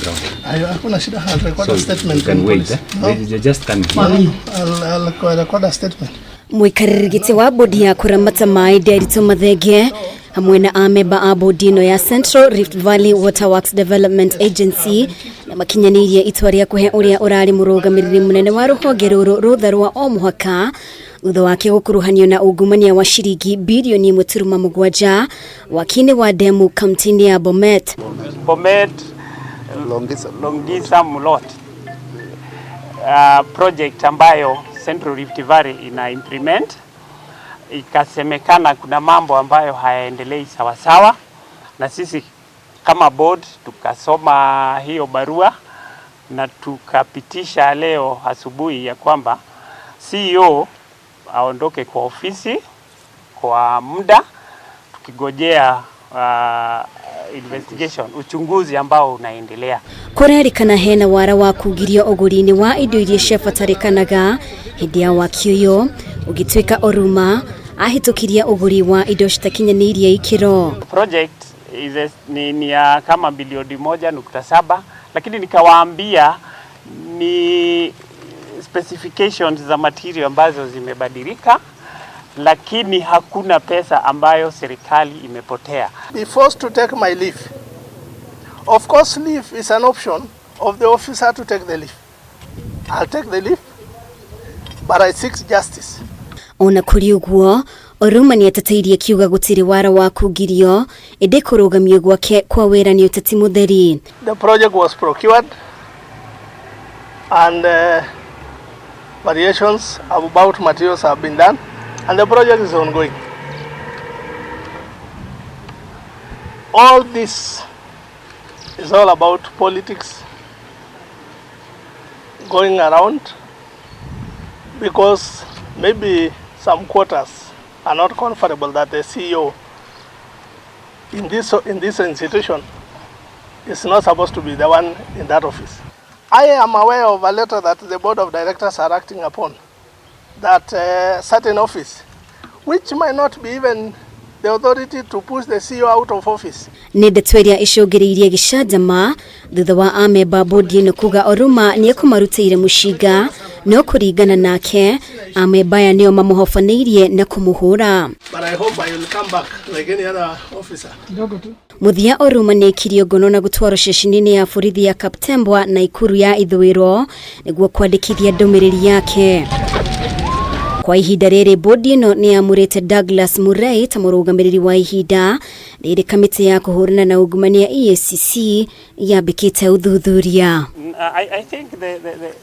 ground. Hakuna shida, I'll record So a statement. you can in wait. police. Eh? No, Wait, you just come here. no, I'll record a statement. Mũikarĩri gĩtĩ wa bodi ya kũramata maĩ Nderitu Mathenge hamwe na amemba a bodi ĩno ya Central Rift Valley Waterworks Development Agency na makinyanĩirie itua rĩa kũhe ũrĩa ũrarĩ mũrũgamĩrĩri mũnene wa rũhonge rũrũ rũtha rwa o mũhaka thutha wake gũkuruhanio na ungumania wa ciringi birioni 1.7 waki-inĩ wa demu kaunti-inĩ ya Bomet. Bomet Longisa Mulot project ambayo Central Rift Valley ina implement, ikasemekana kuna mambo ambayo hayaendelei sawasawa, na sisi kama board tukasoma hiyo barua na tukapitisha leo asubuhi ya kwamba CEO aondoke kwa ofisi kwa muda tukigojea investigation, uchunguzi ambao unaendelea. Kũrerĩkana hena wara wa kugirio ũgũri-inĩ wa indo iria ciabatarĩkanaga hĩndĩ ya waki ũyũ ũgĩtuĩka Oruma ahĩtũkirie ũgũri wa indo citakinyanĩirie ikĩro. Project is a, ni ya kama bilioni 1.7, lakini nikawaambia ni specifications za material ambazo zimebadilika, lakini hakuna pesa ambayo serikali imepotea. Be forced to take my leave. Of course, leave is an option of the officer to take the leave. I'll take the leave, but I seek justice. Ona kũrĩ ũguo Oruma nĩateteirie kiuga gũtirĩ wara wa kugirio ĩndĩ kũrũgamio gwake kwa wĩra nĩ ũteti mũtheri. The project was procured and variations about materials have been done and the project is ongoing. All this is all about politics going around because maybe some quarters are not comfortable that the CEO in this institution is not supposed to be the one in that office. I am aware of a letter that the board of directors are acting upon, that certain office, which might not be even the authority to push the CEO out of office. Nĩ ndeto ĩrĩa ĩcũngĩrĩirie gĩcanjama thutha wa amemba bodi ĩno kuga Oruma nĩ ekũmarutĩire mũcinga no kũringana nake amemba aya nĩo mamũhobanĩirie na kũmũhũra. But I hope I will come back like any other officer. Mũthia Oruma nĩ aikirio ngono na gũtwarwo ceceni-inĩ ya borithi ya Kaptembwa na Ikuru ya ithũĩro nĩguo kwandĩkithia ndũmĩrĩri yake. Kwa ihinda rĩrĩ bodi ĩno nĩ yamũrĩte Douglas Murray ta mũrũgamĩrĩri wa ihinda rĩrĩ kamĩtĩ ya kũhũrana na ungumania EACC yambĩkĩte ũthuthuria. I think the